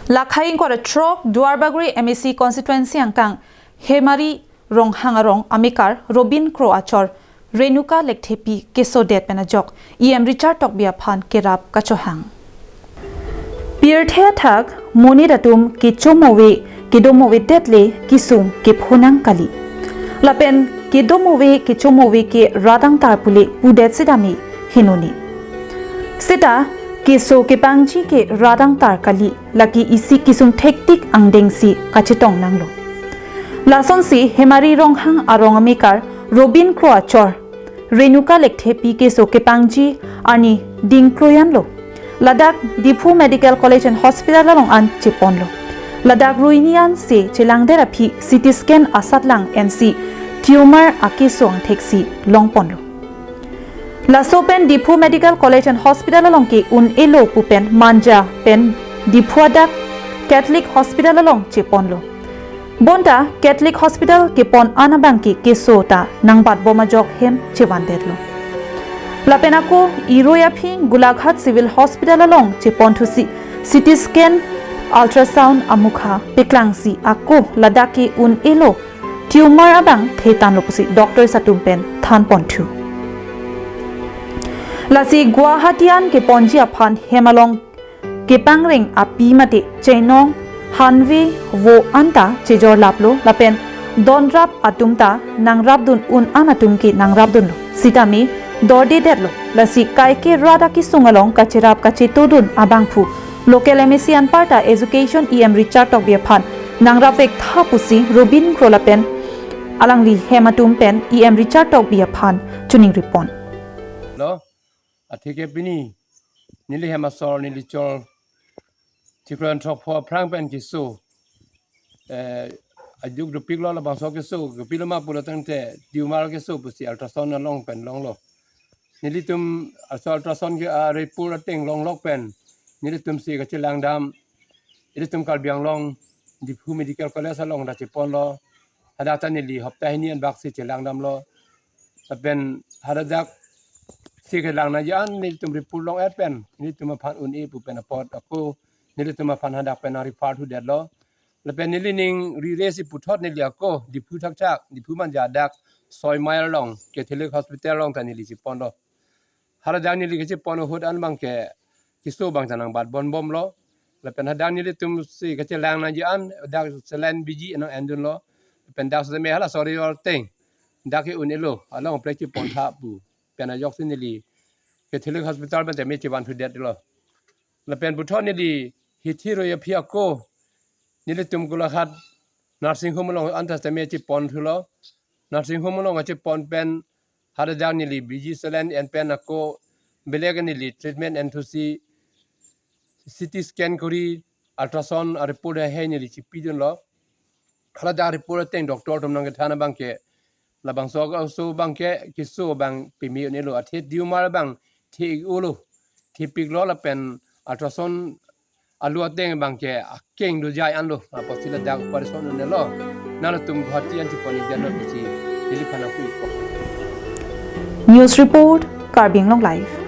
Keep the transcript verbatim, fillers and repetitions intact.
Lakhai ingkoi ra throk Duarbagori M A C constituency angkang Hemari Ronghang arong amekar Robin Kro achor Renuka Lekthepi kesodet pen ajok E M Richard Tokbi aphan kerap kachohang. Pirthe athak monit atum kechomo ave, kedomo avedet le kesung kephonang kali. Lapen kedomo ave, kechomo ave ke rat angtar pu le pudet sitame hingno ne. Seta keso kepangji ke rat angtar kali, lake isi kesung thektik angdengsi kachetong nanglo. Lasonsi Hemari Ronghang arong amekar Robin Kro achor Renuka Lekthepi keso kepangji arni dingkroianlo. Ladak Diphu Medical College and Hospital along an cheponlo. Ladak ruini ansi chelangdet aphi C T scan asatlang ensi tumor akeso angtheksi longponlo. Laso pen Diphu Medical College and Hospital along ke un-elo pu pen Manja pen Diphu adak Catholic Hospital along cheponlo. Bonta Catholic Hospital kepon an abang ke keso ta nangbatbom ajok hem chevandetlo. Lapen ako irui aphi Golaghat Civil Hospital along cheponthusi C T scan, ultrasound amukha peklangsi ako ladak ke un-elo tumor abang thetanlo pusi doctors atum pen thanponthu. Lasi Guwahati an keponji aphan hem along kepangreng api mate chainong hanve vo anta chejorlaplo lapen donrap atum ta nangrapdun un an atum ke nangrapdunlo. Sitame dordedetlo. Lasi kaike rat akesung along kacherap kachetodun abangphu local M A C anparta education E M Richard Tokbi aphan nangrapvek tha pusi Robin Kro lapen alangli hem atum pen E M Richard Tokbi aphan choningri pon. Lo, atheke pini neli hem asor neli chor chikron thokpho aphrang pen keso, eh, ajuk dopiklo, labangso keso, kopiloma pulo tangte tumor keso pusi ultrasound along pen longlo. Nelitum aso ultrasound ke, ah, report ateng longlok pen nelitum si kachelangdam, ilitum Karbi Anglong Diphu Medical College along ta cheponlo. Hadak ta neli hopta hini anbak si chelangdamlo. Lapen hadak si kelang nangji an nelitum report long-et pen nelitum aphan un-e pu pen apot ako nelitum aphan hadak pen nang-refer thudetlo. Lapen neli ning rire si puthot neli ako Diphu thakthak, Diphu Manja adak soi mile along Catholic Hospital along ta neli cheponlo. Hadak neli kachepon ahut an abang ke keso abang ta nangbatbonbomlo. Lapen hadak nelitum si kachelang nangji an dak saline biji nang-endunlo. Lapen dak seme hala sori or teng dak ke un-elo along plek chepontha pu pen ajoksi neli Catholic Hospital pen tame chevanthudetlo. Lapen puthot neli hithi roi aphi ako nelitum Golaghat nursing home along anta tame cheponthulo. Nursing home along kachepon pen hadak neli biji saline en pen ako belek neli treatment enthusi C T scan kori ultrasound a-report he neli chipidunlo. Hadak report ateng doctor atum nangkethan abang ke labangso aso abang ke keso abang pimi un-elo, athe tumor abang the-iklo, thepiklo lapen ultrasound alu ateng abang ke akeng dojai anlo. Apotsi ladak operation un-elo. Nangtum Guwahati an chepon-ikjanlo pusi neli phan nangpu-ikpo. News report, Karbi Anglong Live.